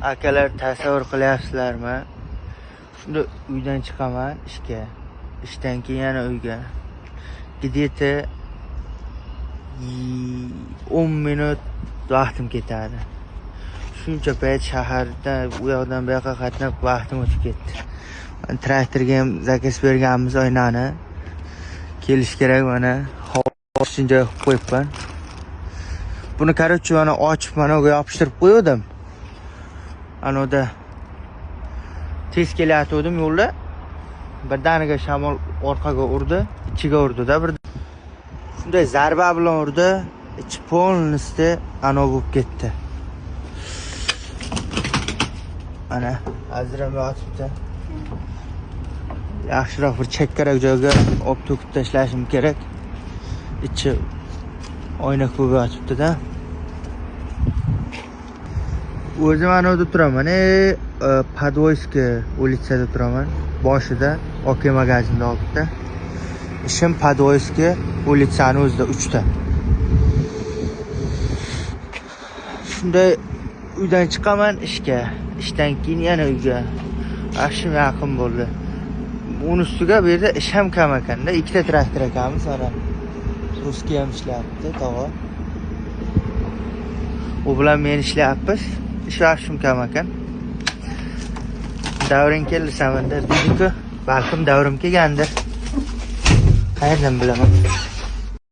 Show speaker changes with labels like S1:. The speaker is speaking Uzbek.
S1: Akalar, tasavvur qilyapsizlarmi? Shunda uydan chiqaman ishga. Ishdan keyin yana uyga. Где-то 10 minut vaqtim ketadi. Shuncha payt shaharda u yoqdan bu yoqqa qatnab vaqtim o'tib ketdi. Traktorga ham zakaz berganmiz oynani. Kelish kerak mana. Havo uchun joy qilib qo'yibman. Buni, короче, mana ochib, mana unga yopishtirib qo'ygandim. Anoda tez kelayotgandim yo'lda. Birdaniga shamol orqaga urdi, ichiga urdi-da bir. Shunday zarba bilan urdi, ichi полностью ano bo'lib ketdi. Mana hozir ham yotibdi. Yaxshiroq bir chekkaroq joyga olib to'kib tashlashim kerak. Ichi oyna bo'lib yotibdi-da. O'zim ana yerda turaman, Podvoyskiy улица da turaman. Boshida OK magazinda oldida. Ishim Podvoyskiy улица ni o'zida 3 ta. Shunday uydan chiqaman ishga, ishdan keyin yana uyga. Ashim yaqin bo'ldi. Uni ustiga bu yerda ish ham kam ekanda, ikkita traktor ekanmiz mana. Ruskiy ham ishlayapti, tog'a. U bilan men ishlayapmiz. Ish vaqtim kam ekan. Davring keldi Samandar deydi-ku. Balkim davrim kelgandir. Qayerdan bilaman?